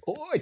ໂອ້ຍ.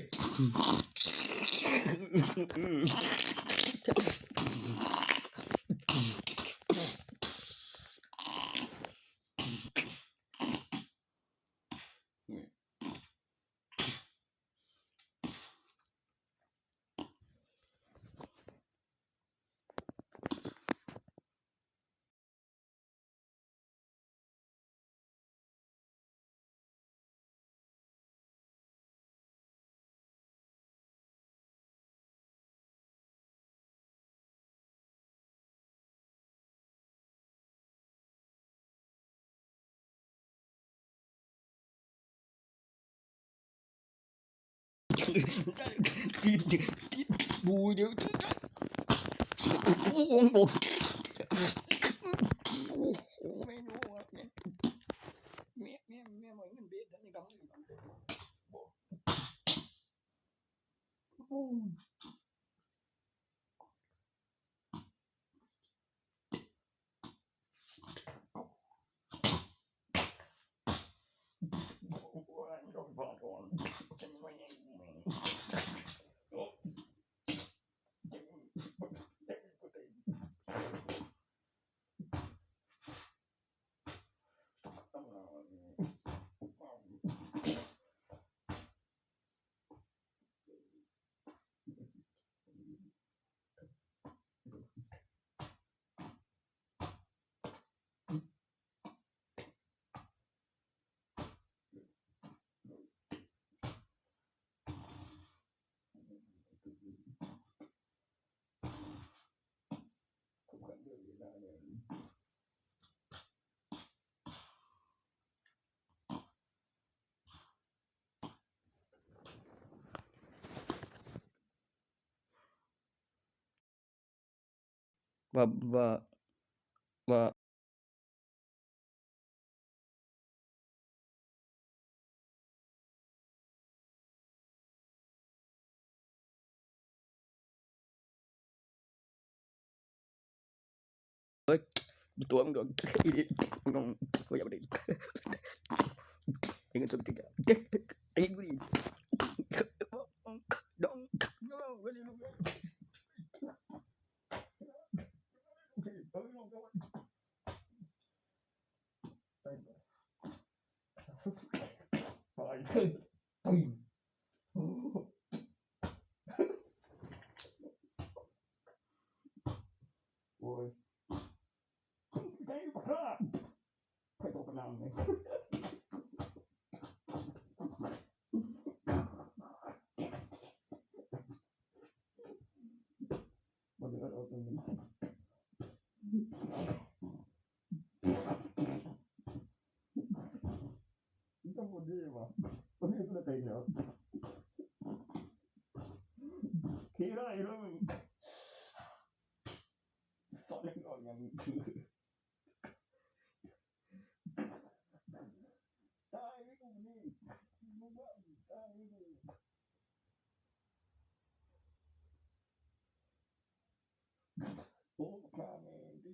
ວ່າ ວ່າ ວ່າ ໂອ້ຍ ໄດ້ພະ ໃຜຕົກນ້ຳນີ້ ບໍ່ໄດ້ເອົາ ເອົາຕົວນີ້ ມັນກໍບໍ່ດີຫວາ ບໍ່ດີກໍໄດ້ແລ້ວ ຂີ້ຮ້າຍເລີຍ ສອນໃຫ້ອອກຫຍັງ ຕາຍໄປກູນີ້ ຕາຍໄປກູ ໂອ້ ຂ້າແມ່ງຕິ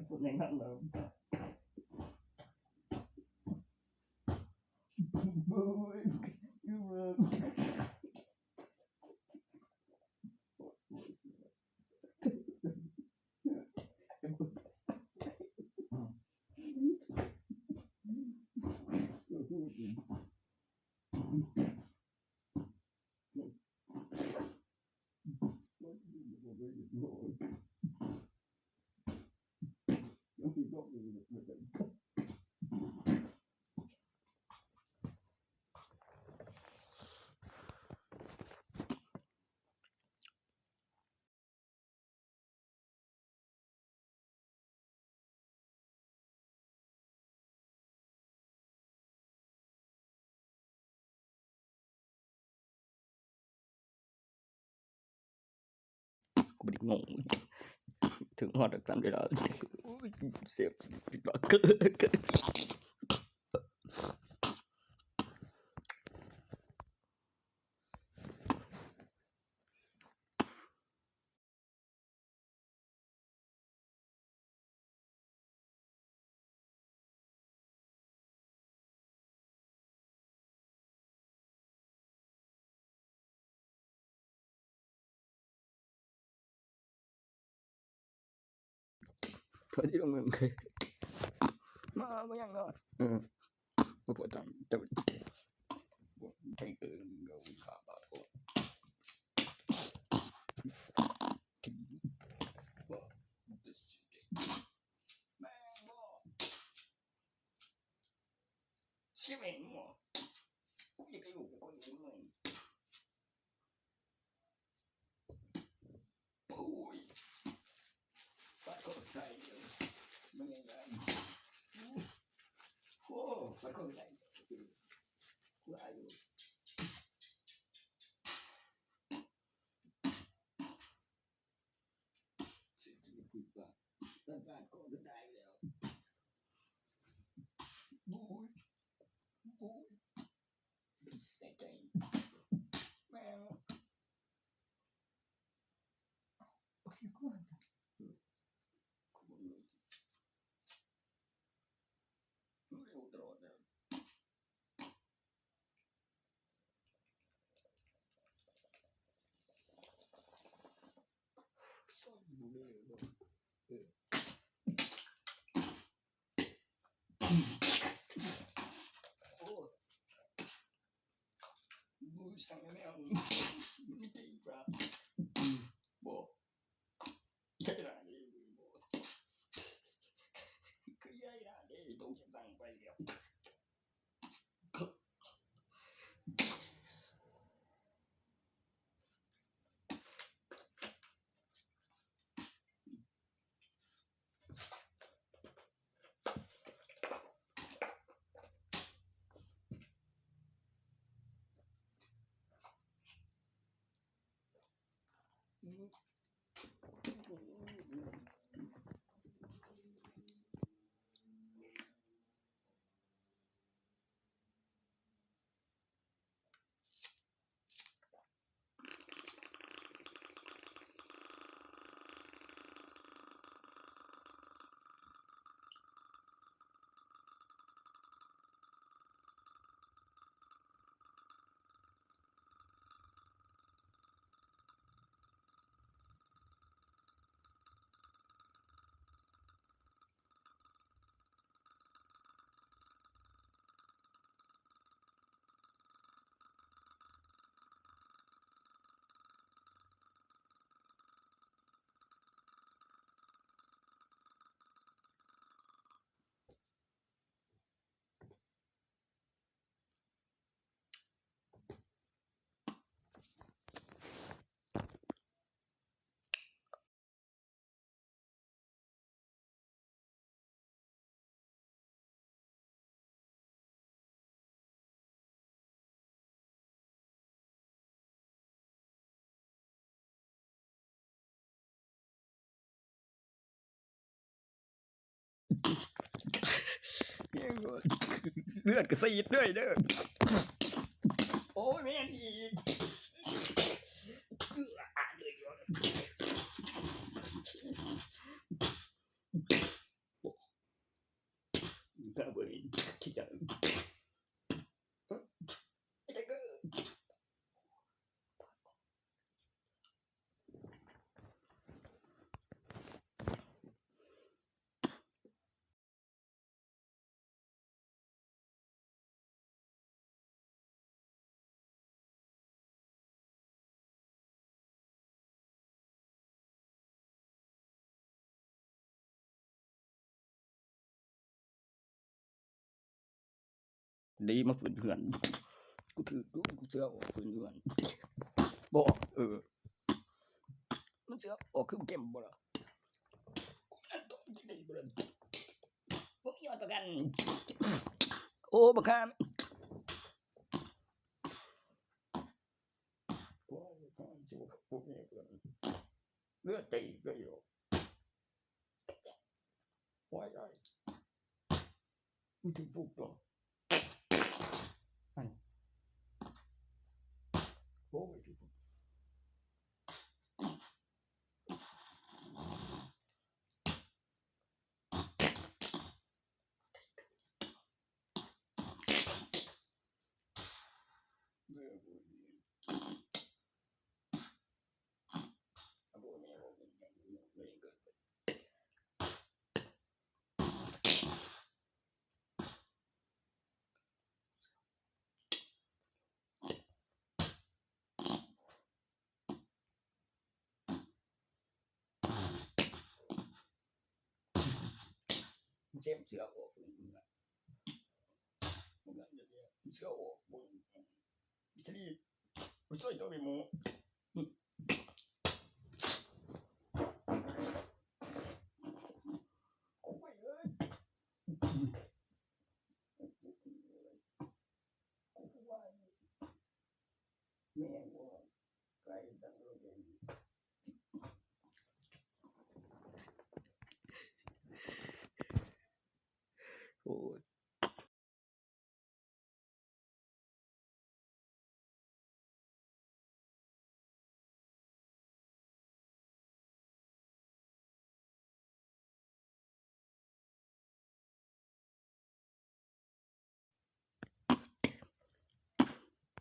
ພວກໃຫຍ່ງາມແລ້ວ ໂອ້ຍ ກູບໍ່ໄດ້ງົງ ເຖິງຮອດຕາມເວລາ ໂອ້ຍ ເຊບ ເຂົາຊິລົງເງິນ ມາ ມາຫຍັງເນາະ ເອີ ບໍ່ພໍຕາມ ແຕ່ວ່າ ໂອ້ຍ ປາດຄອກໄດ້ເດີ ມັນຍັງໄດ້ ໂອ້ ປາດຄອກໄດ້ ຫຼາຍຢູ່. ສະກີດປາກ ຕັດປາກກໍໄດ້ແລ້ວ ໂອ້ຍ ໂອ້ຍ ສະເຕັກ ແມ່ງ ໂອເຄ ກວນ ເລັວຕະຫຼອດແລ້ວ. ໂອ້ ເລືອດກະສີດເລື້ອຍເດີ້ ໂອ້ຍ ແມ່ນອີກ. That way, kick out. ດີມາຟື້ນເຮືອນ ກູຖືກ ກູເຊື່ອອອກຟື້ນເຮືອນ ບໍ່ ເອີ ມັນເຊື່ອອອກຄືເກມບໍ່ລະ ກູນັ້ນຕ້ອງຊິໄດ້ບໍ່ລະ ບໍ່ມີຮອດປະກັນ ໂອ້ ບັກຄາມ ໂອ້ຍ ມັນຊິບໍ່ ບໍ່ມີເພື່ອນ ເລືອດຕີເລີຍ ໂອ້ຍ ໂອ້ຍ ມັນຖືກປຸກຕົວ ອັນ ໂອ້ຍ ຖືກປຸກ ເຈັບເສືອອອກ ເສືອອອກ ສະດີ ໄປຊ່ວຍຕົວແມ່ໝໍ ໂອ້ຍ ເອີຍ ແມ່ນບໍ່ ໄກຈັງເລີຍ ໂອ້ຍ.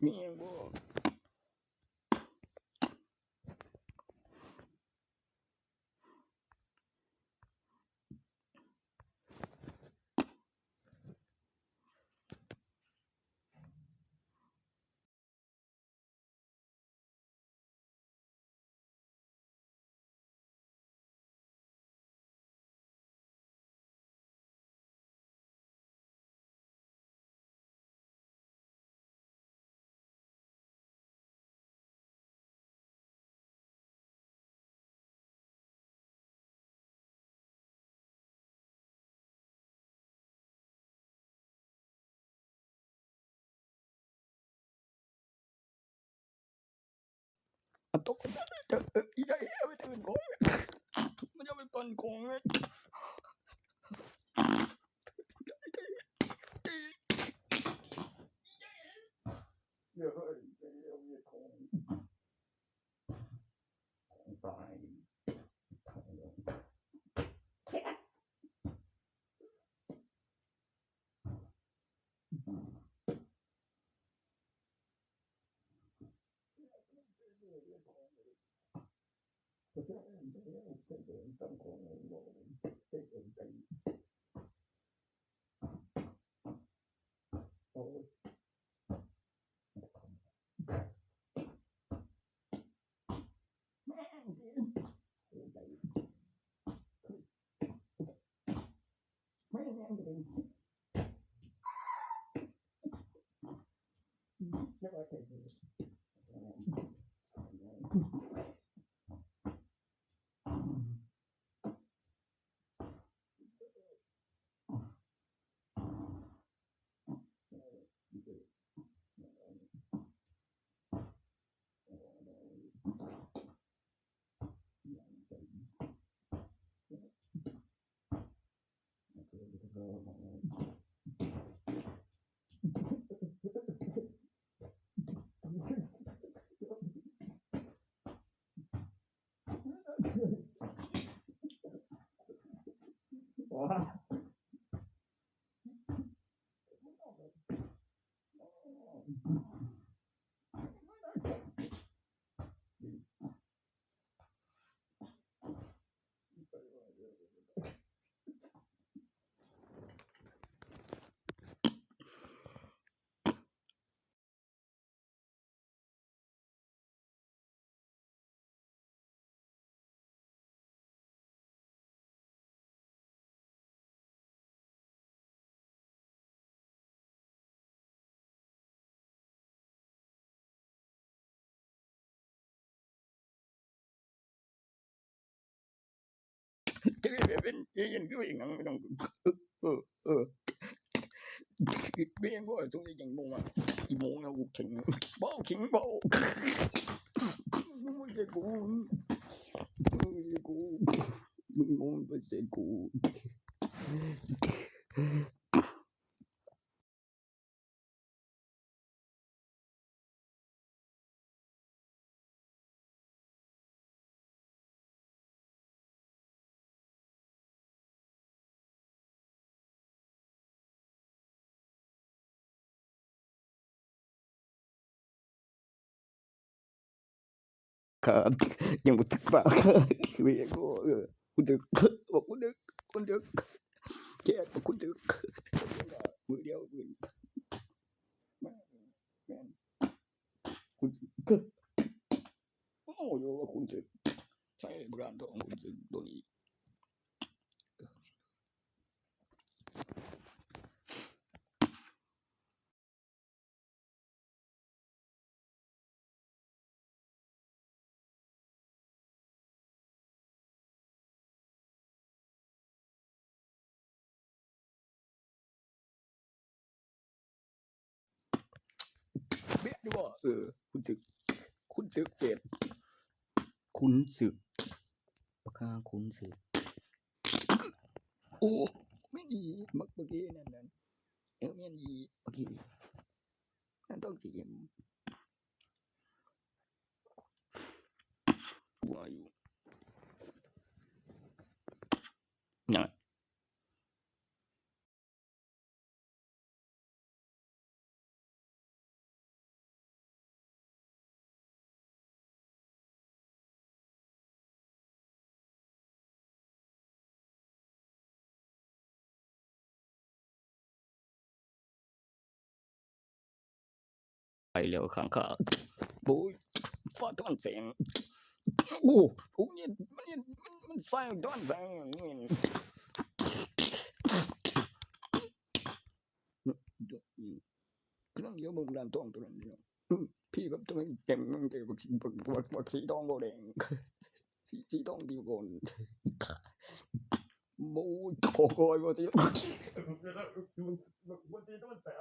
ມີຫຍັງບໍ່? ອາ ຕົກ ເອີ ອີໃດເອົາໄປຕື່ມຂອງ ມັນເອົາໄປປັ່ນຂອງເລີຍ ເອີ ເອົາເຮັດຂອງ ຂອງຕາຍ. ວ້າ ເປັນ ເປັນ ເປັນຫຍັງບໍ່ ເປັນຫຍັງບໍ່ ສົງໄສຫຍັງບໍ່ວະ ອີໂມງເຮົາເກັ່ງ ເວົ້າເກັ່ງເວົ້າ ມຶງບໍ່ໃຊ່ກູ ມຶງບໍ່ໃຊ່ກູ ຄັບ ຍັງບໍ່ຖືກປາກ ເວຍກໍ ເອີ ຄຸນຖືກ ບອກຄຸນຖືກ ຄຸນຖືກ ແຈກບອກຄຸນຖືກ ມືດຽວ ແມ່ນ ແມ່ນ ຄຸນຖືກ ໂອ້ ໂຍ ຄຸນຖືກ ໃຊ້ບາງຕອນຄຸນຖືກໂຕນີ້. ແບບນີ້ບໍ່ ເອີ ຂຸນສຶກ ຂຸນສຶກແບບ ຂຸນສຶກ ປາກກາຂຸນສຶກ ໂອ້ ແມ່ນອີ່ ບັກ ບັກເອນັ້ນ ນັ້ນ ເອີ ແມ່ນອີ່ ບັກເອ ນັ້ນຕ້ອງຈີມ ວ່າຢູ່ ນັ້ນ ໄປແລ້ວຂ້າງຂ້າ ໂອ້ຍ ຟ້າທ້ອນແສງ ໂອ້ ໂອ້ ມັນ ມັນ ມັນ ມັນສະທ້ອນແສງ ກຳລັງຢຽວເບິ່ງດ້ານທ້ອງໂຕນັ້ນຢູ່ ພີ່ກັບໂຕນັ້ນເຕັມ ມັນເຕັມ ບັກ ບັກ ບັກ ບັກສີທອງບໍ່ແດງ ສີ ສີທອງທີ່ກ່ອນ ໂອ້ຍ ຂໍຄອຍບໍ່ຕິ ບໍ່ຕິໂດນໃສ່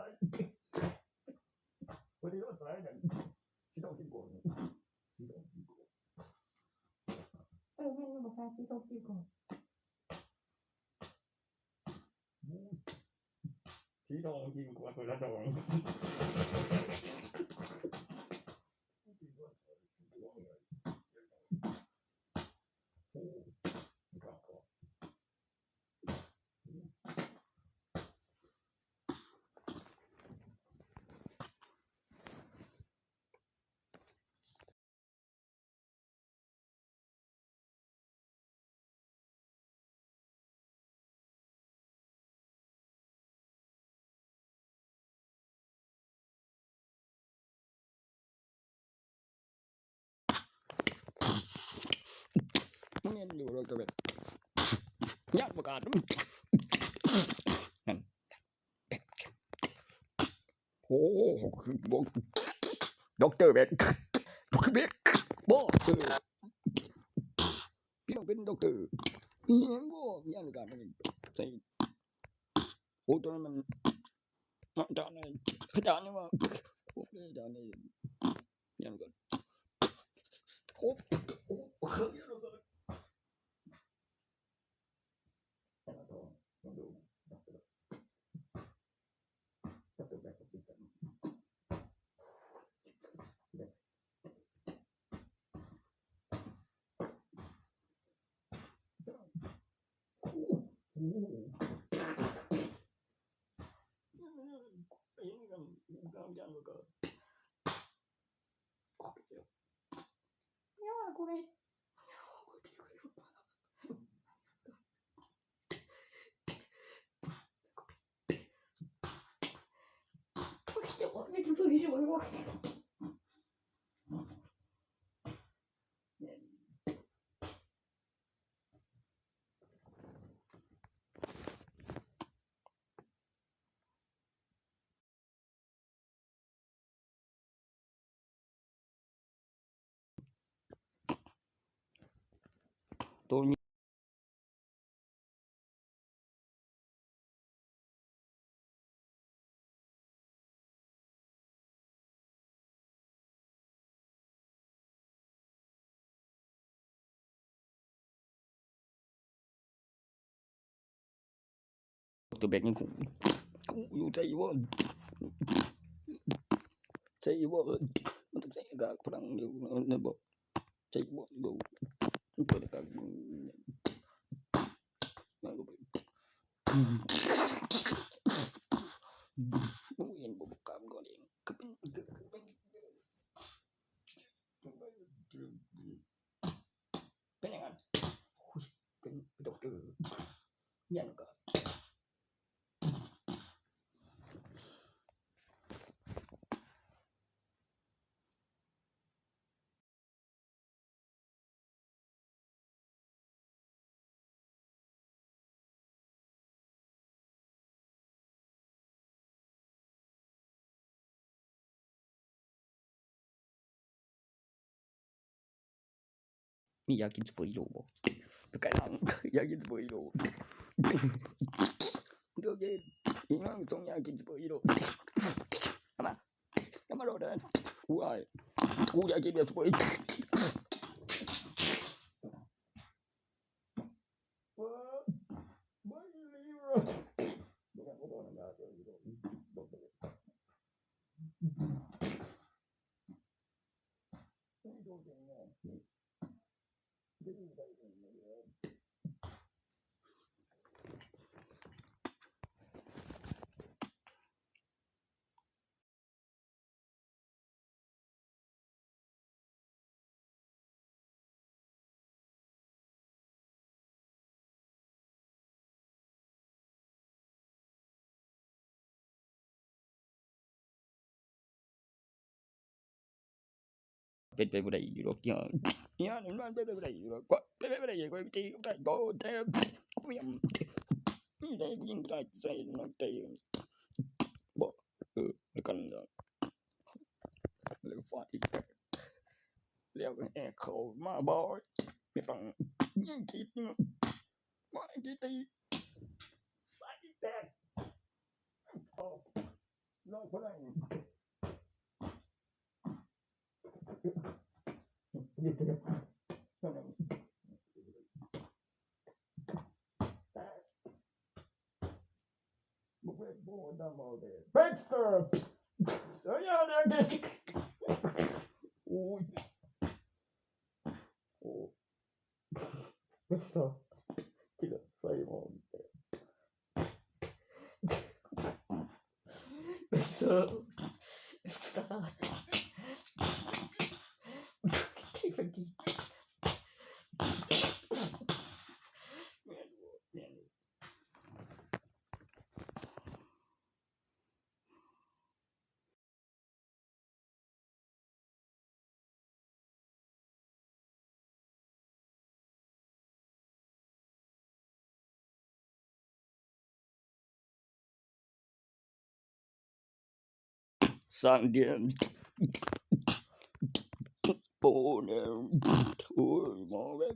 ບໍ່ຕິໂດນໃສ່ນັ້ນ ສີທອງທີ່ກ່ອນ ສີທອງທີ່ກ່ອນ ເອີ ແມ່ນຢູ່ ບັກຊາຍ ສີທອງທີ່ກ່ອນ. ສີທອງທີ່ກ່ອນ ຄົນລະດອງ. ແມ່ນຢູ່ ດອກເຕີແບັກ ຍາກປະກາດ ນັ້ນ ໂອ້ ດອກເຕີແບັກ ດອກເຕີແບັກ ບໍ່ ເອີ ພີ່ນ້ອງເປັນດອກເຕີ ອີຫຍັງບໍ່ ຍາກປະກາດ ໃສ່ ໂອ້ ຕອນນັ້ນມັນ ອາຈານ ອາຈານນີ້ວ່າ ໂອເຄ ອາຈານນີ້ ຮຽນກ່ອນ ໂອ້ ໂອ້ ຮຽນກ່ອນ ຮຽນຕໍ່ ມາດູ ດອກເຕີ ດອກເຕີແບັກ ດອກເຕີແບັກ ໂຕນີ້ ຕົວແບກຍັງຄົງຢູ່ ໃສ່ບໍ່ ໃສ່ບໍ່ ມັນຕ້ອງໃສ່ໜ້າກາກພະລັງຢູ່ ແມ່ນບໍ່ ໃສ່ບໍ່ ມັນເປີດໜ້າກາກ ມັນກໍໄປ ເຫັນບໍ່ ກາມກ່ອນເອງ ຄືເປັນ ຄືເປັນ ເປັນຫຍັງຫັ້ນ ໂອ້ຍ ເປັນ ເປັນດັອກເຕີ ຮຽນກໍ ມີຢາກກິນຊຸບເປີຮີໂຮ່ບໍ່? ໄປໄກນຳ ຢາກກິນຊຸບເປີຮີໂຮ່ ໂອເຄ ອີກໜ້ອຍຕ້ອງຢາກກິນຊຸບເປີຮີໂຮ່ ເອົາມາ ເອົາມາໂລດເດີ ກູອ້າຍ ກູຢາກກິນແບບຊຸບເປີຮີໂຮ່.ເປັນໄປບໍ່ໄດ້ຢູ່ດອກ ເອີ ເອີ ມັນເປັນໄປບໍ່ໄດ້ຢູ່ດອກ ເປັນໄປບໍ່ໄດ້ ຂ້ອຍໄປຕີກັບໄທ ບໍ່ໄດ້ ບໍ່ຢາກ ມີແຕ່ຜູ້ຍິງໄທໃສ່ນຳເຕະ ບໍ່ ເອີ ແລ້ວກັນ ແລ້ວຟາດອີກ ແລ້ວກໍແຫກເຂົ້າມາ ບໍ່ ມີຝັ່ງຍິງທີ່ ບໍ່ ທີ່ ທີ່ ໃສ່ແຕກ ອອກ ນອກພະລັງ Big Star! ໂອ້ຍ ໂອ້ Big Star! ຄິດວ່າໃສ່ໝໍ້ Big Star! Big Star! ທີ່ເປັນທີ່ ແມ່ນບໍ່ ແມ່ນ ສ້າງເດຍນ ໂອ້ ໂອ້ຍ ມາແລ້ວ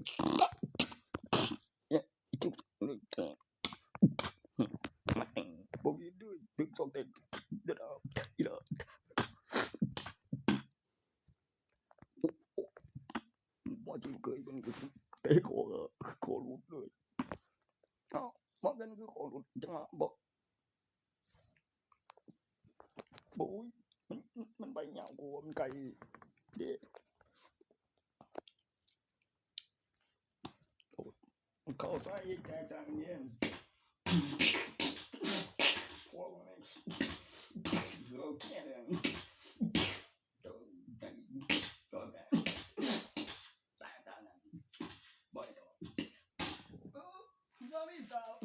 ບໍ່ມີເດີ ໜຶ່ງ ສອງ ເຕະ ເດດ ອີ່ຫຼ້າ ມາເຈີເຄີຍ ມັນເຕະຄໍ ຄໍຫຼຸດເລີຍ ອ້າວ ມາເປັນຄືຄໍຫຼຸດ ຈັງຫວະບໍ່ ໂອ້ຍ ມັນ ມັນໄປຍາວກວ່າ ມັນໄກເດ້ ເຂົ້າໃສ່ແຈກສາມເຫຍມ ໂອເຄ ໂດນໄດ້ ໂດນໄດ້ ຕາຍຕາຍນັ້ນ ບໍ່ໄດ້ ໂອ້ ໂດນອີກແລ້ວ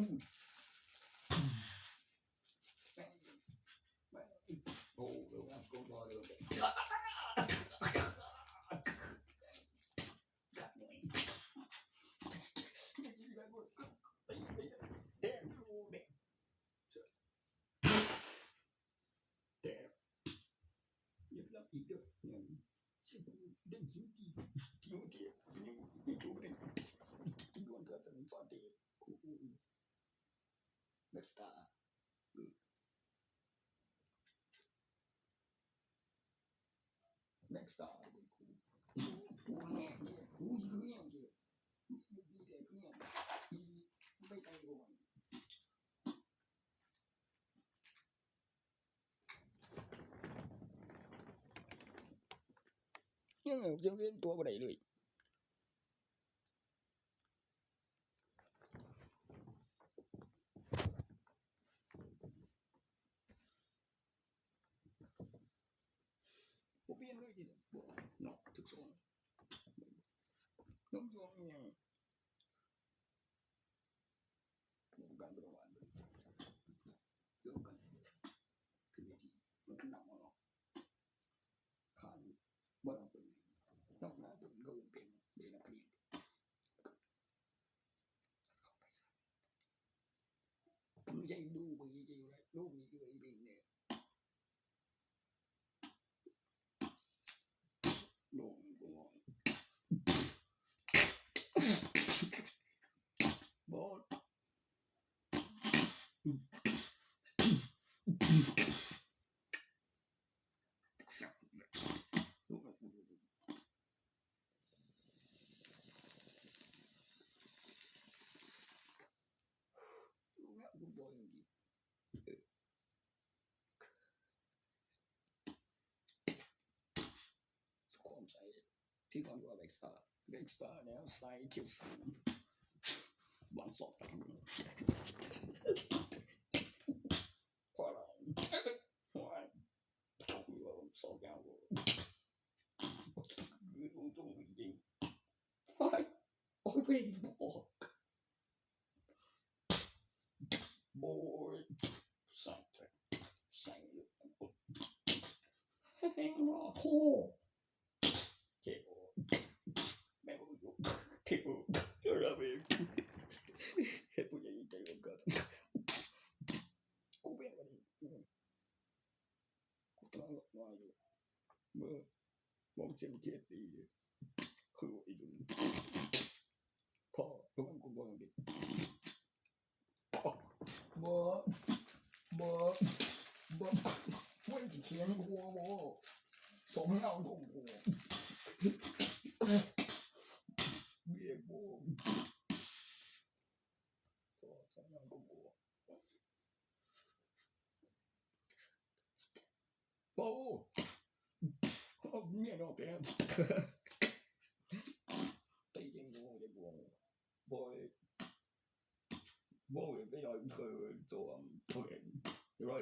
Next time. Next time. ຍັງເປັນຕົວບໍ່ໄດ້ເລີຍ. ບໍ່ປ່ຽນເລີຍຕິ ບໍ່ເນາະ ທຸກຊ່ອງ ນ້ອງຊ່ອງອີ່ຫຍັງ ບໍ່ຕ້ອງການ ບໍ່ຕ້ອງການ ເລື່ອງການ ຄືເວທີ ມັນຄືໜັງເນາະ ຂາຍ ບໍ່ຕ້ອງເປັນ ນອກໜ້າຕົວເອງກໍເປັນ ເປັນນັກຮຽນ ເຂົ້າໄປຊະ ມັນໃຫຍ່ດູເບິ່ງອີ່ຫຍັງ ດູມີເອື້ອຍເບິ່ງແດ່. ຄວາມໃສ ທີ່ຄວາມວ່າແບກສະຕາ ແບກສະຕາແນວໃສ ຄິວສາມ ບາງສອກຕາມ ພວກເຮົາ ສອກຍາວ ຄືລົງຕົງຈິງ ໂອ້ຍ ໂອ້ຍ ບໍ່ ໂອ້ຍ ໃສ່ ໃສ່ ໂອ້ ເຈັບ ແມ່ບໍ່ຢູ່ ເຈັບ ລະເບີດ ເຮັດຜູ້ໃຫຍ່ໃຈກວ່າກັນ ກູເປັນ ກູຕະຫຼອດວ່າຢູ່ ເມື່ອ ບໍ່ເຈັບເຂດດີ ຄືວ່າອີ່ດຸນ ພໍ ລະມັນກູບໍ່ໄດ້ ບໍ່ ບໍ່ ບໍ່ ມັນຊິຂຽນກູບໍ່ ສອງຍາວກູບໍ່ ເບກບໍ່ ພໍ ສອງຍາວກູບໍ່. ໂອ້ ເມຍນ້ອງແຕ່ ໄປກິນບໍ່ ບໍ່ ບໍ່ ບໍ່ໄປນອນເຄີໂຕ ບໍ່ໄດ້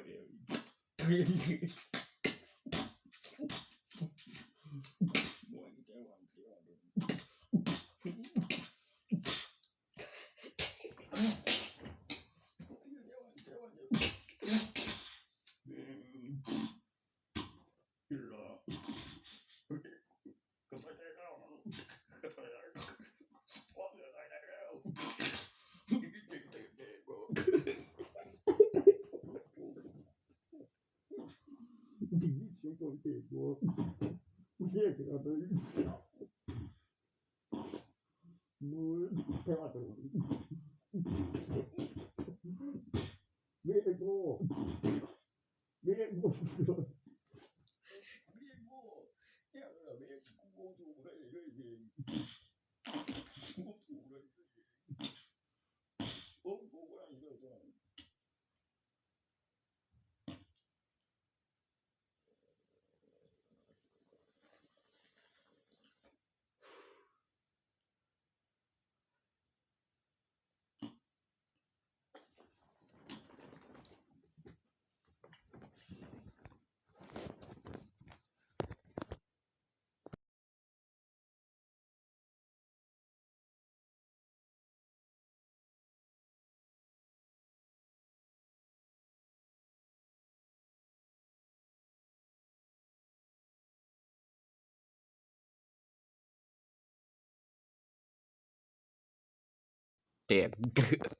ແຕກ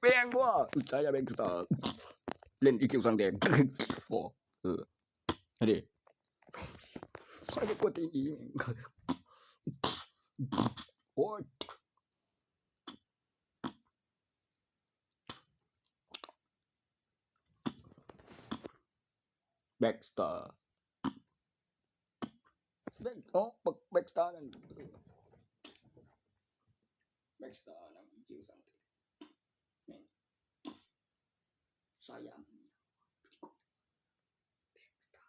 ແມ່ນບໍ່ ສາຍາແບງສະຕາ ເລ່ນອີຄິວສັງແດງ ບໍ່ ເອີ ອັນນີ້ ຂ້ອຍບໍ່ກົວຕີນອີ ໂອ້ຍ. ແບັກສະຕາ ແບັກ ອໍ ແບັກ ແບັກສະຕານັ້ນ ແບັກສະຕານຳ ອີຄິວສັງ ແມ່ນ ສາຍາ ແບັກສະຕາ.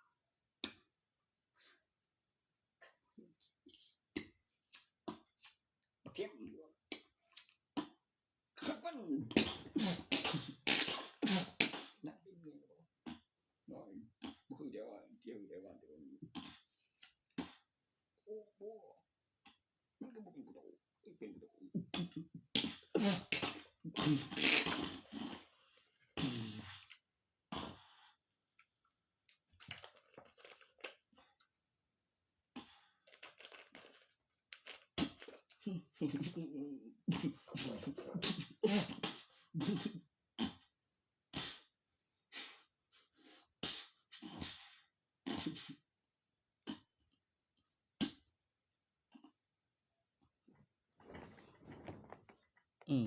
ດຽວໄດ້ວ່າ ໂອ້ໂຫ ມັນກໍບໍ່ເປັນຜູ້ເຖົ້າ ເປັນຜູ້ເຖົ້າ. ອືມ.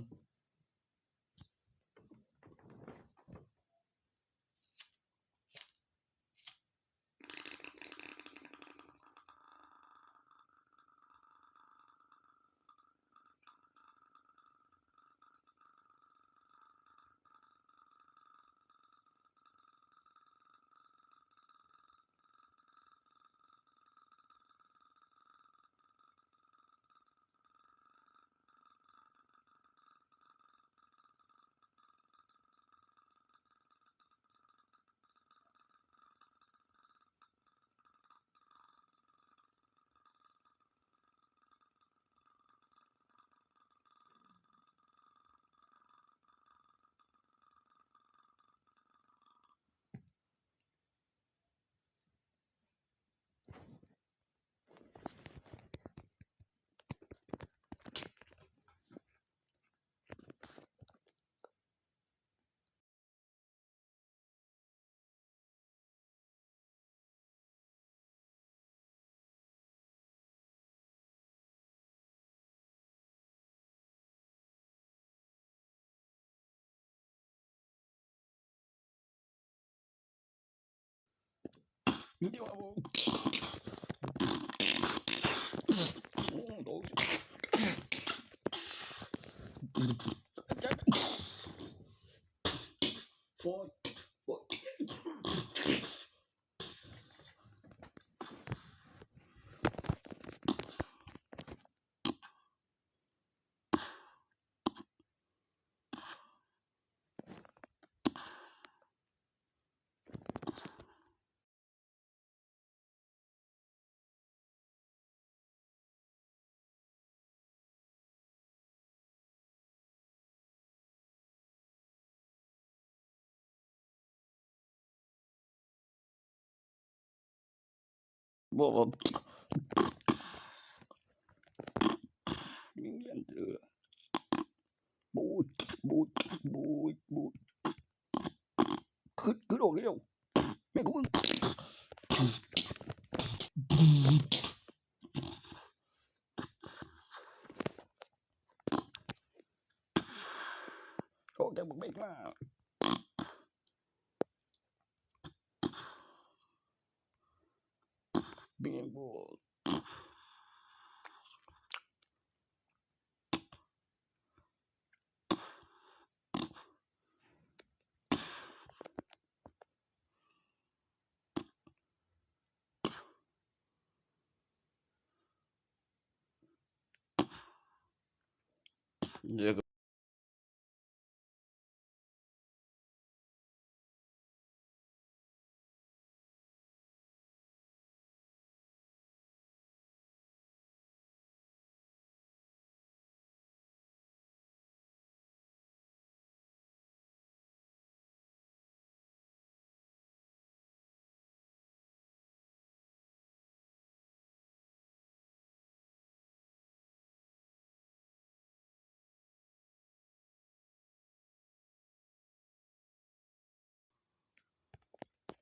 ຂຶດ ຂຶດອອກແລ້ວ ແມ່ນຂອງມຶງ. ອອກຈາກບັກເບັກມາ ເບງໂບ.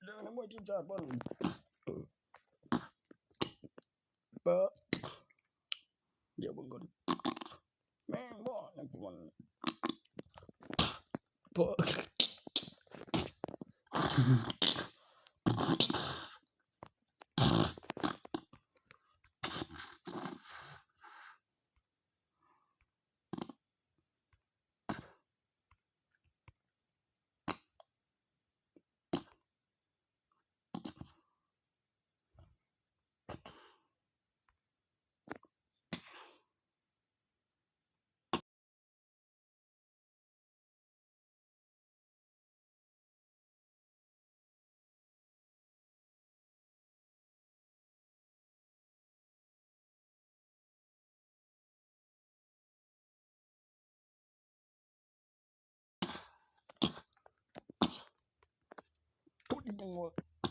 ເດີນະໂມຈິດສາບອນ ເປີ ດຽວເບິ່ງກ່ອນ ແມ່ນບໍ່ນະ ຍັງວ່າ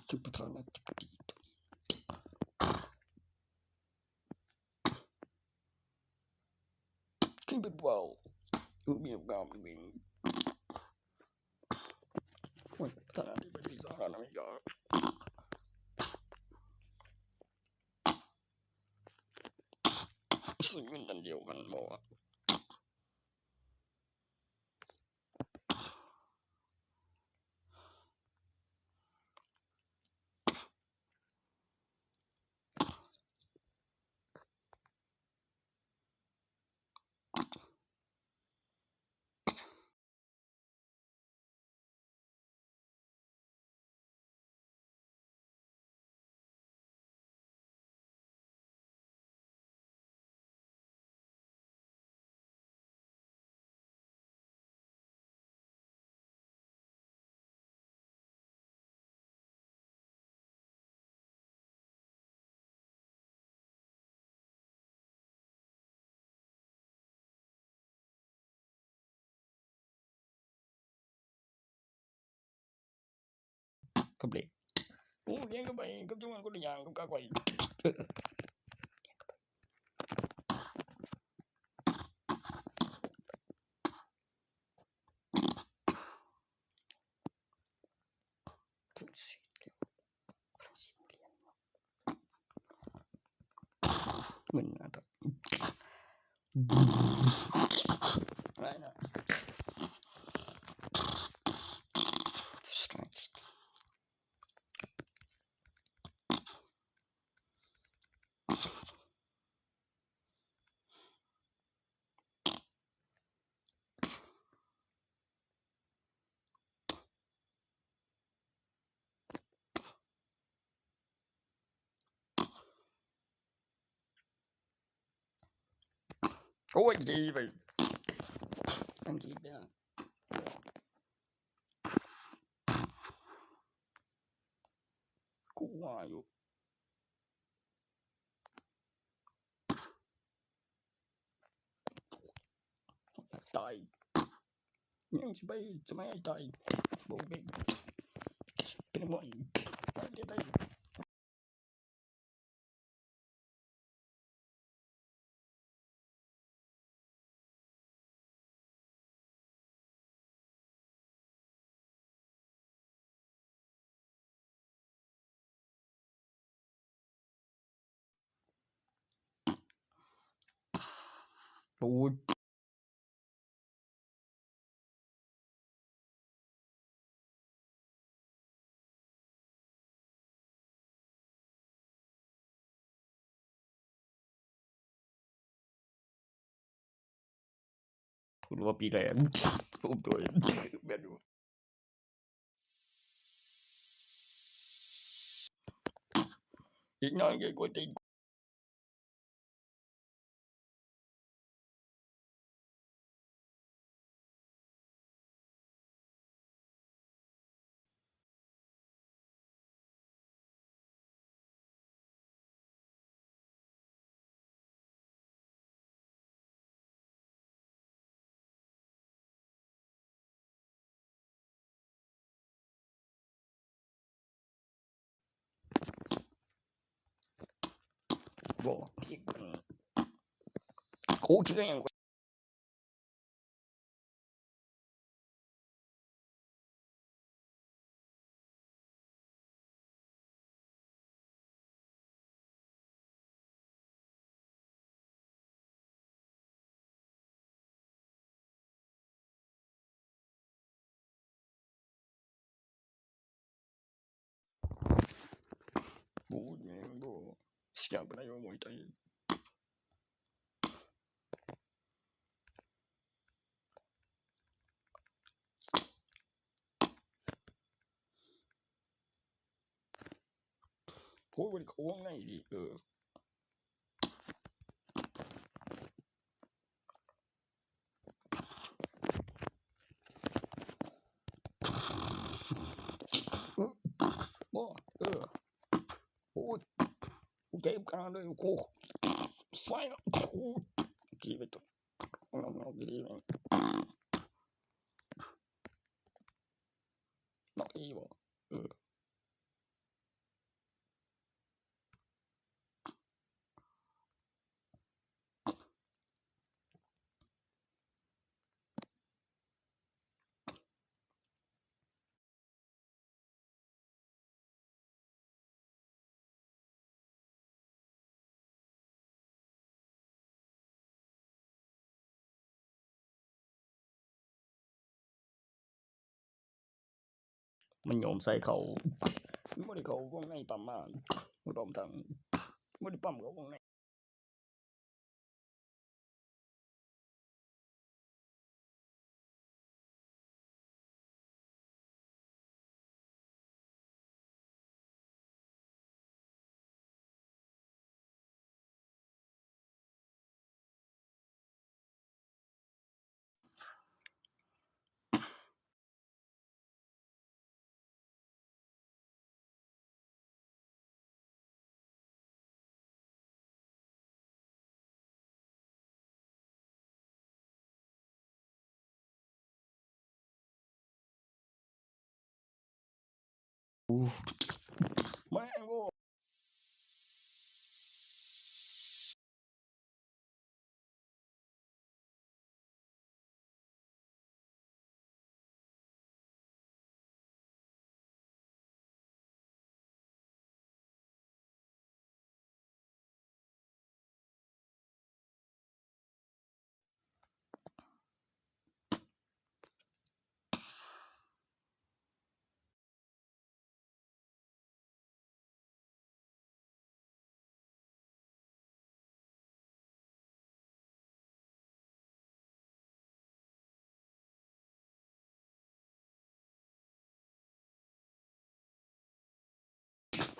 ຊຸດປະທານາທິບໍດີໂຕນີ້ ຂຶ້ນເປັນວ້າວ ເອີ ມີງາມເລີຍ ໂອ້ຍ ປະທານາທິບໍດີສະຫະລັດອາເມລິກາ ຊື້ເງິນອັນດຽວກັນບໍ່ວະ? ກັບເລກ ໂອ້ ລຽນກັນໄປກັບຈັງຫວະຄົນລະຢ່າງກັບກາໄກ່ ໂອ້ຍ ດີໄປ ອັງກິດເດີ ກູວ່າຢູ່ ຕາຍ ຍັງຊິໄປສະໄໝຕາຍ ບໍ່ເປັນ ເປັນໝໍອີກ ຕາຍ ຕາຍ. ໂອ້ຍ ເພິ່ນວ່າປີແລກ ໂອ້ໂດຍ ແມ່ນຢູ່ ອີກໜ້ອຍກໍກວນຕີນ. ບໍ່ ໂຄດຊິແມ່ນ โอ้ย แม่ง บ่ เสียไปแล้ว มวยไทย โอ้ย มันเข้าวงในดิ เออ โอ้ เออ โอ้ กูเจ็บขนาดเลย โอ้ ไฟอ่ะ โอ้ ดีไปตัว นอกดีแม่ง นอกอีบ่ เออ ມັນໂຍມໃສ່ເຂົ້າ ບໍ່ໄດ້ເຂົ້າວົງໃນປ້ຳມາ ບໍ່ຕ້ອງທັງ ບໍ່ໄດ້ປ້ຳເຂົ້າວົງໃນ.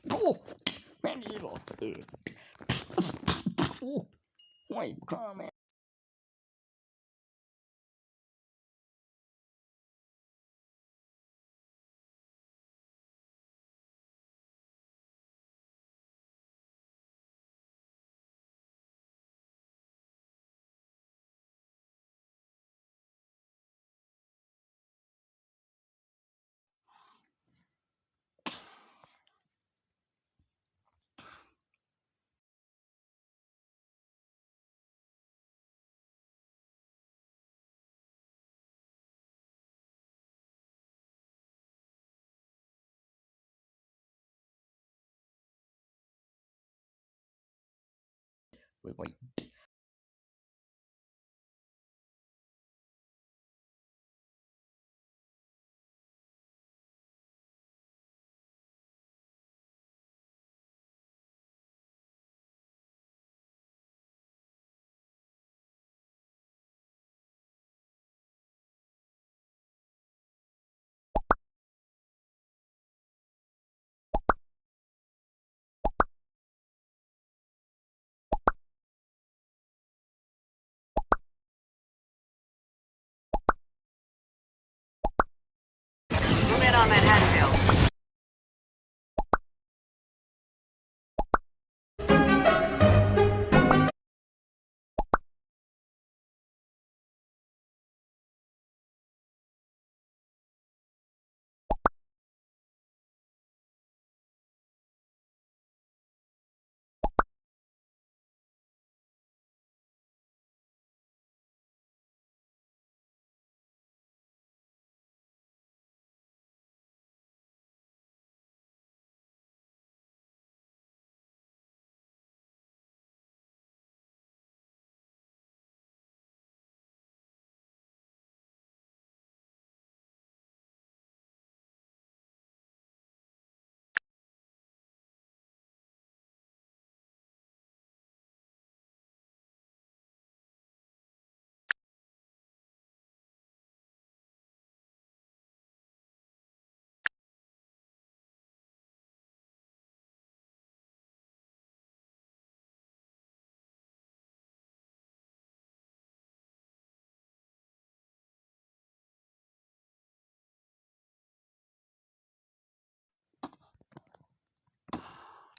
ໂອ້ ແມ່ນອີ່ຫຼີບໍ່? ເອີ ໂອ້ ຫ້ວຍ ຂ້າແມ່.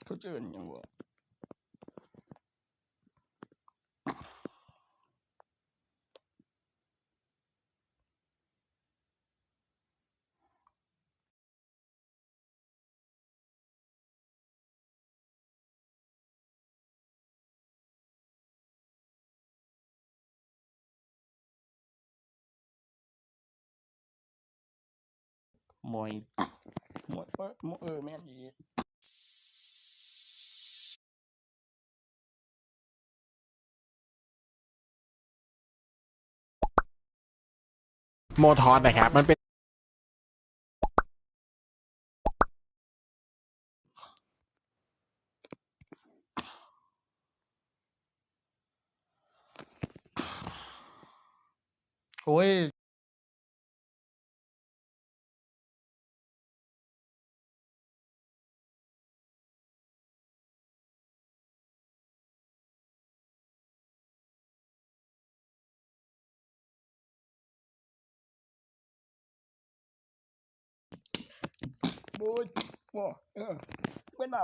ເຂົາເອີ້ນຫຍັງວະ? ໝອຍ ໝອຍ ເອີ ໝອຍ ເອີ ແມ່ນອີ່ຫຼີ. ໂມທອສນະຄັບ ມັນເປັນ ໂອ້ຍ ໂອ້ຍ ບໍ່ ເອີ ເວລາ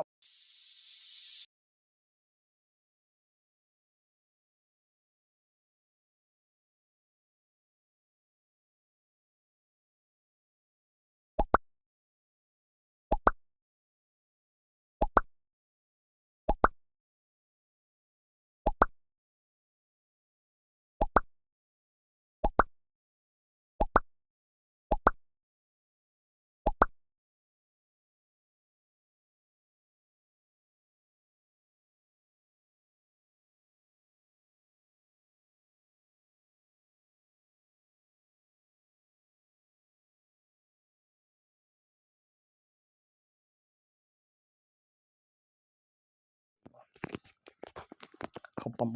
ເຂົ້າປ້ຳ.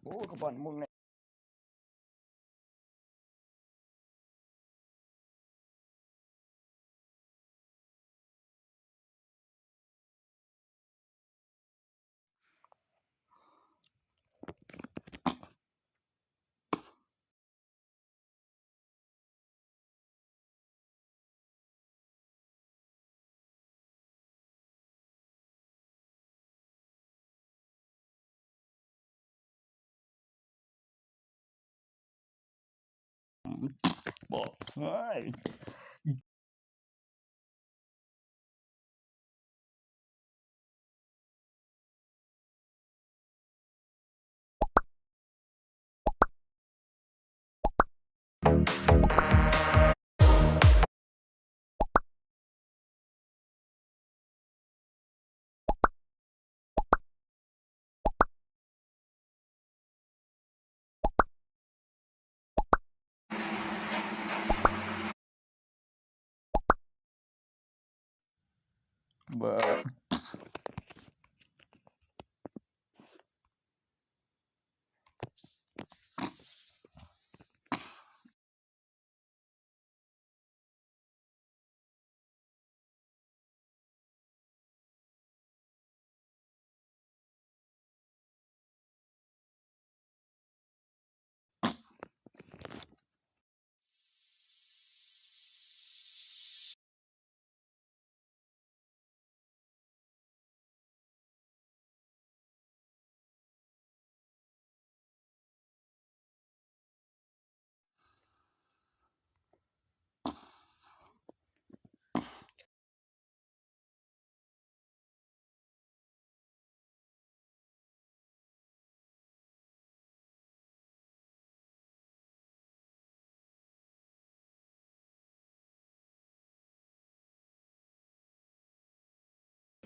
ໂອ້ ຂະບອນມຶງ ບໍ່ ເຮີ້ຍ.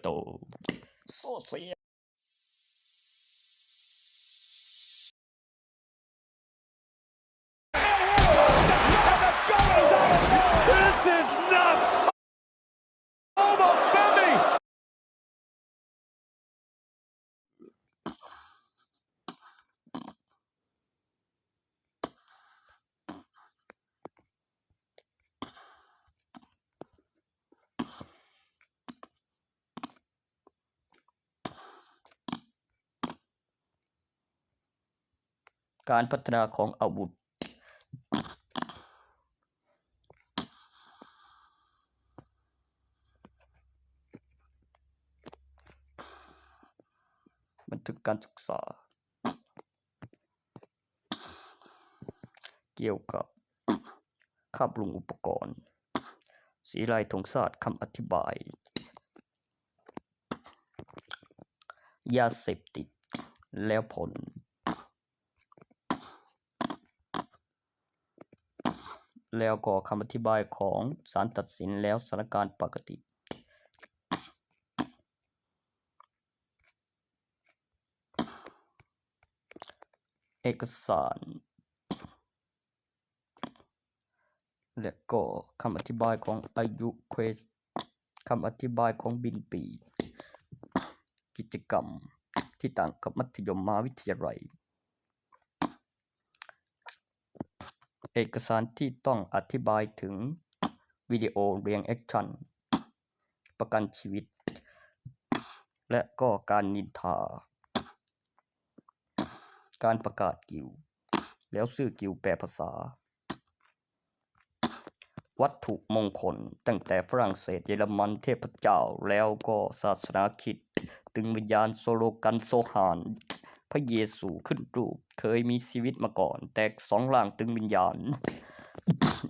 ໂຕ ໂຊເຊຍ. This is nuts! Obafemi! ການພັດທະນາຂອງອາວຸດ. ບັນທຶກການສຶກສາ ກ່ຽວກັບ ຂັບລົງອຸປະກອນ ສີໄລ ທົງຊາດ ຄຳອະທິບາຍ ຢາເສບຕິດ ແລ້ວຜົນ ແລ້ວກໍຄຳອະທິບາຍຂອງສານຕັດສິນ ແລ້ວສະຖານະການປົກກະຕິ. ເອກະສານ ແລະກໍຄຳອະທິບາຍຂອງອາຍຸເຄວສ ຄຳອະທິບາຍຂອງບິນປີ ກິດຈະກຳທີ່ຕ່າງກັບມັດທະຍົມມະຫາວິທະຍາໄລ. ເອກະສານທີ່ຕ້ອງອະທິບາຍເຖິງວິດີໂອ reaction ປະກັນຊີວິດ ແລະກໍການນິນທາ, ການປະກາດກິວ ແລ້ວຊື້ກິວແປພາສາ, ວັດຖຸມົງຄົນ ຕັ້ງແຕ່ຝຣັ່ງເສດ, ເຢຍລະມັນ, ເທບພະເຈົ້າ ແລ້ວກໍສາສະໜາຄຣິດ, ດຶງວິນຍານ, ໂຊໂລກັນ, ໂຊຮານ, ພະເຢຊູຂຶ້ນຮູບ, ເຄີຍມີຊີວິດມາກ່ອນ, ແຕກສອງລ່າງ, ດຶງວິນຍານ,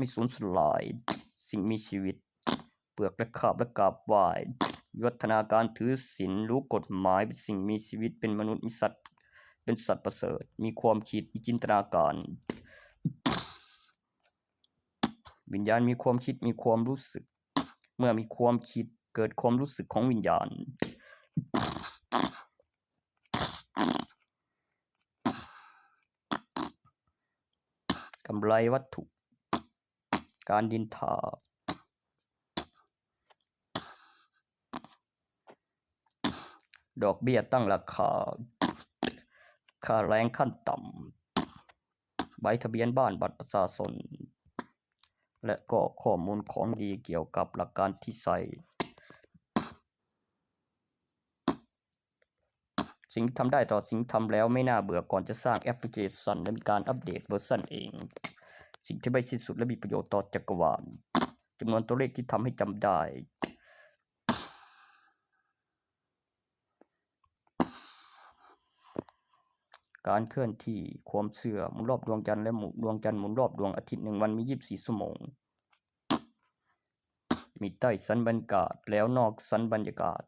ມີສູນສະຫຼາຍ, ສິ່ງມີຊີວິດ, ເປືອກ ແລະ ຄາບ ແລະ ກາບໄຫວ້, ວິວັດທະນາການ, ຖືສິນ, ຮູ້ກົດໝາຍ, ເປັນສິ່ງມີຊີວິດ, ເປັນມະນຸດ, ມີສັດ, ເປັນສັດປະເສີດ, ມີຄວາມຄິດ, ມີຈິນຕະນາການ. ວິນຍານມີຄວາມຄິດ, ມີຄວາມຮູ້ສຶກ. ເມື່ອມີຄວາມຄິດ, ເກີດຄວາມຮູ້ສຶກຂອງວິນຍານ. ກຳໄລວັດຖຸ. ການນິນທາ, ດອກເບ້ຍຕັ້ງລາຄາ, ຄ່າແຮງຂັ້ນຕ່ຳ, ໃບທະບຽນບ້ານ, ບັດປະຊາຊົນ ແລະກໍຂໍ້ມູນຂອງດີກ່ຽວກັບຫຼັກການທີ່ໃຊ້. ສິ່ງທີ່ທຳໄດ້ຕໍ່ສິ່ງທີ່ທຳແລ້ວໄມ່ໜ້າເບື່ອ ກ່ອນຈະສ້າງແອັບພລິເຄຊັນ ແລະ ມີການອັບເດດເວີຊັນເອງ. ສິ່ງທີ່ໄວທີ່ສຸດ ແລະ ມີປະໂຫຍດຕໍ່ຈັກກະວານ. ຈຳນວນຕົວເລກທີ່ທຳໃຫ້ຈຳໄດ້. ການເຄື່ອນທີ່, ຄວາມເຊື່ອ, ໝູນລອບດວງຈັນ ແລະ ໝູນດວງຈັນໝູນລອບດວງອາທິດ ໜຶ່ງວັນມີ ຊາວສີ່ຊົ່ວໂມງ. ມີໃຕ້ສັນບັນຍາກາດ ແລ້ວນອກສັນບັນຍາກາດ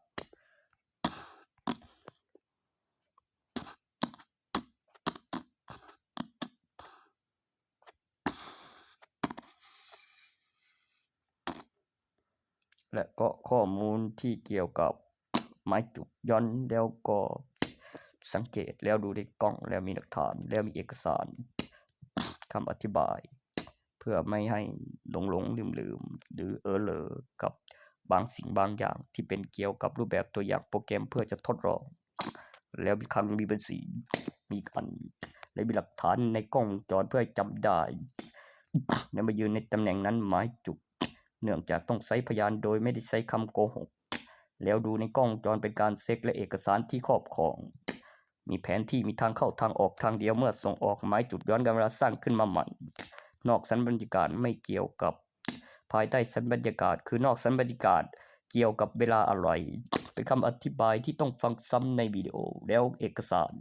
ແລະກໍຂໍ້ມູນທີ່ກ່ຽວກັບໝາຍຈຸດຢ່ອນ ແລ້ວກໍສັງເກດ ແລ້ວດູໃນກ້ອງ ແລ້ວມີຫຼັກຖານ ແລ້ວມີເອກະສານ ຄຳອະທິບາຍ ເພື່ອໄມ່ໃຫ້ຫຼົງໆລືມໆ ຫຼື ເອີເລີກັບບາງສິ່ງບາງຢ່າງທີ່ເປັນກ່ຽວກັບຮູບແບບຕົວຢ່າງໂປຣແກຣມເພື່ອຈະທົດລອງ ແລ້ວມີຄັ້ງມີບັນຊີ ມີອັນ ແລະ ມີຫຼັກຖານໃນກ້ອງວົງຈອນເພື່ອໃຫ້ຈຳໄດ້ ແລະ ມາຢືນໃນຕຳແໜ່ງນັ້ນໝາຍຈຸດ ເນື່ອງຈາກຕ້ອງໃຊ້ພະຍານໂດຍໄມ່ໄດ້ໃຊ້ຄຳໂກຫົກ ແລ້ວດູໃນກ້ອງວົງຈອນເປັນການເຊັກ ແລະ ເອກະສານທີ່ຄອບຄອງ. ມີແຜນທີ່ ມີທາງເຂົ້າທາງອອກທາງດຽວເມື່ອສົ່ງອອກໝາຍຈຸດ ຍ້ອນການເວລາສ້າງຂຶ້ນມາໃໝ່ ນອກສັນບັນຍາກາດ ໄມ່ກ່ຽວກັບ ພາຍໃຕ້ສັນບັນຍາກາດ ຄືນອກສັນບັນຍາກາດ ກ່ຽວກັບເວລາອະໄລ ເປັນຄຳອະທິບາຍທີ່ຕ້ອງຟັງຊ້ຳໃນວິດີໂອ ແລ້ວເອກະສານ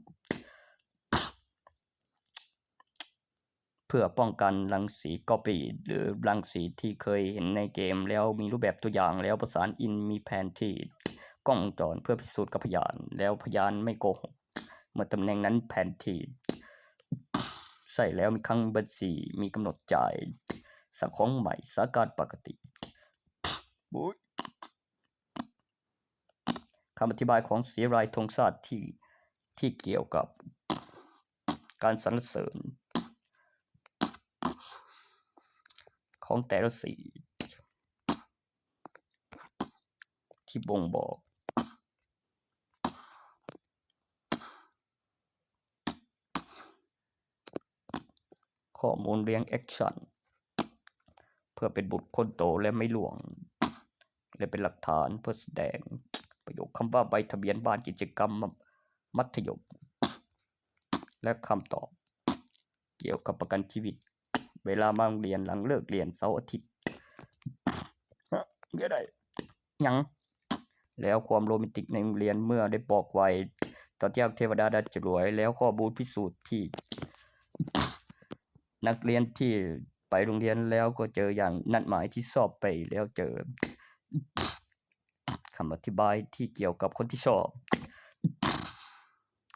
ເພື່ອປ້ອງກັນລັງສີກອບລີນ ຫຼື ລັງສີທີ່ເຄີຍເຫັນໃນເກມ ແລ້ວມີຮູບແບບຕົວຢ່າງ ແລ້ວປະສານອິນ ມີແຜນທີ່ ກ້ອງວົງຈອນເພື່ອພິສູດກັບພະຍານ ແລ້ວພະຍານໄມ່ໂກຫົກ ເມື່ອຕຳແໜ່ງນັ້ນແຜນທີ່ ໃຊ້ແລ້ວມີຄັ້ງບັນຊີ ມີກຳນົດຈ່າຍ ສ້າງຂອງໃໝ່ ສາການປະກະຕິ. ໂອ້ຍ. ຄຳອະທິບາຍຂອງສີລາຍທຸງຊາດທີ່ ທີ່ກ່ຽວກັບການສັນລະເສີນຂອງແຕ່ລະສີ ທີ່ບົ່ງບອກ ຂໍ້ມູນ reaction ເພື່ອເປັນບຸດຄົນໂຕ ແລະ ໄມ້ຫຼວງ ແລະ ເປັນຫຼັກຖານເພື່ອສະແດງປະໂຫຍດຄຳວ່າໃບທະບຽນບ້ານ, ກິດຈະກຳມັດທະຍົມ ແລະ ຄຳຕອບກ່ຽວກັບປະກັນຊີວິດ, ເວລາມາໂຮງຮຽນ, ຫຼັງເລີກຮຽນເສົາອາທິດ. ເອີ ເອີ ໄດ້. ຫຍັງ? ແລ້ວຄວາມໂຣແມນຕິກໃນໂຮງຮຽນເມື່ອໄດ້ບອກໄວ້ ຕອນທີ່ເທວະດາດັດຈະລວຍ ແລ້ວຂໍ້ມູນພິສູດທີ່ນັກຮຽນທີ່ໄປໂຮງຮຽນແລ້ວກໍເຈີຢ່າງນັດໝາຍທີ່ຊອບໄປແລ້ວເຈີ ຄຳອະທິບາຍທີ່ກ່ຽວກັບຄົນທີ່ຊອບ.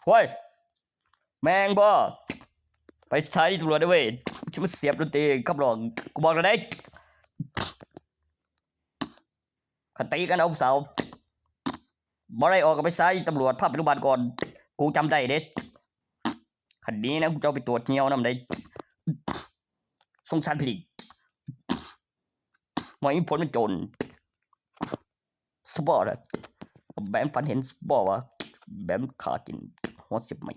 ໂອ້ຍ! ແມ່ງບໍ່ ໄປສະຖານີຕຳຫຼວດເດ້ເວີຍ ຊິມາສຽບດົນຕີກັບຫຼອກ ກູບອກແລ້ວເດ້ ຄັນຕີກັນເອົາຜູ້ສາວ ບໍ່ໄດ້ອອກກໍໄປສະຖານີຕຳຫຼວດ ພາໄປໂຮງບານກ່ອນ ກູຈຳໄດ້ເດ້ ຄັນໜີນະ ກູຈະເອົາໄປຕວດເຫ່ຍວນຳເດ້ ສົງສານພີດອີກ ບໍ່ມີຜົນເປັນໂຈນ ສະບໍລະ ແບມຝັນເຫັນ ສະບໍວ່າ ແບມຂ້າກິນ ຫົວສຽບໄມ້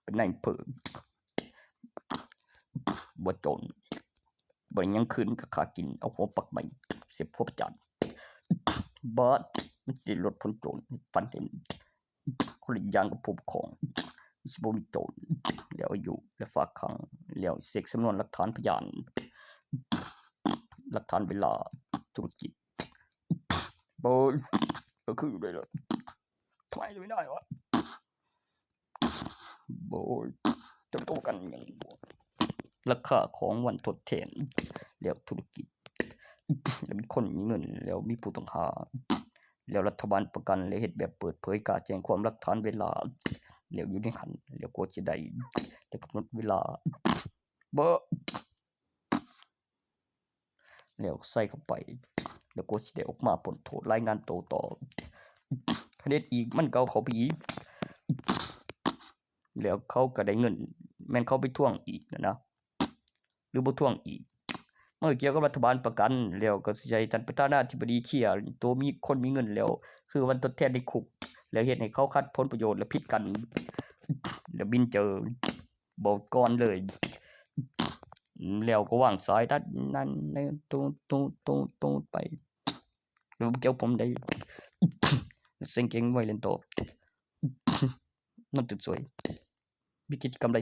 ເປັນນາຍອຳເພີ ບໍ່ໂຈນ ບໍ່ໄດ້ຫຍັງຄືນ ກໍຂ້າກິນ ເອົາຫົວປັກໄມ້ ສຽບຫົວປະຈານ ບາດ ມັນຊິລົດຜົນໂຈນ ໃຫ້ຝັນເຫັນ ຄົນລະຢ່າງກັບຜູ້ປົກຄອງ ຊິບໍ່ມີໂຈນ ແລ້ວຢູ່ ແລະ ຝາກຂັງ ແລ້ວເຊັກສຳນວນຫຼັກຖານພະຍານ ຫຼັກຖານເວລາ ທຸລະກິດ ໂອ້ຍ ກໍຄືໄດ້ລະ ທຳໄມຈະໄມ່ໄດ້ວະ ໂອ້ຍ ຈະໂຕ້ກັນຫຍັງ ລາຄາຂອງວັນທົດແທນ ແລ້ວທຸລະກິດ ແລ້ວມີຄົນມີເງິນ ແລ້ວມີຜູ້ຕ້ອງຫາ ແລ້ວລັດຖະບານປະກັນ ແລະ ເຮັດແບບເປີດເຜີຍ ກ້າແຈ້ງຄວາມຫຼັກຖານເວລາ ແລ້ວຢູ່ໃນຫັ້ນ ແລ້ວກວ່າຊິໄດ້ ແລ້ວກຳນົດເວລາ ເບິ່ງ ແລ້ວໃສ່ເຂົ້າໄປ ແລ້ວກວ່າຊິໄດ້ອອກມາພົ້ນໂທດ ລາຍງານໂຕຕໍ່ ຄັນເຮັດອີກ ມັນກໍເອົາເຂົ້າໄປອີກ ແລ້ວເຂົາກໍໄດ້ເງິນ ແມ່ນເຂົາໄປທວງອີກຫັ້ນນະ ຫຼືບໍ່ທວງອີກ ມັນກໍກ່ຽວກັບລັດຖະບານປະກັນ ແລ້ວກໍຊິໃຫ້ທ່ານປະທານາທິບໍດີເຄຍ ໂຕມີຄົນມີເງິນແລ້ວ ຄືວັນທົດແທນໃນຄຸກ ແລ້ວເຮັດໃຫ້ເຂົາຂັດຜົນປະໂຫຍດ ແລ້ວຜິດກັນ ແລ້ວບິນເຈີ ບອກກ່ອນເລີຍ ແລ້ວກໍວາງສາຍ ຕັດນັ້ນ ຕູດ ຕູດ ຕູດ ຕູດໄປ ແລ້ວບໍ່ກ່ຽວຜົມໃດ ເສັງເກັງໄວເລ່ນຕໍ່ ນຳຕື່ນສວຍ ມີກິດຈະກຳໄລ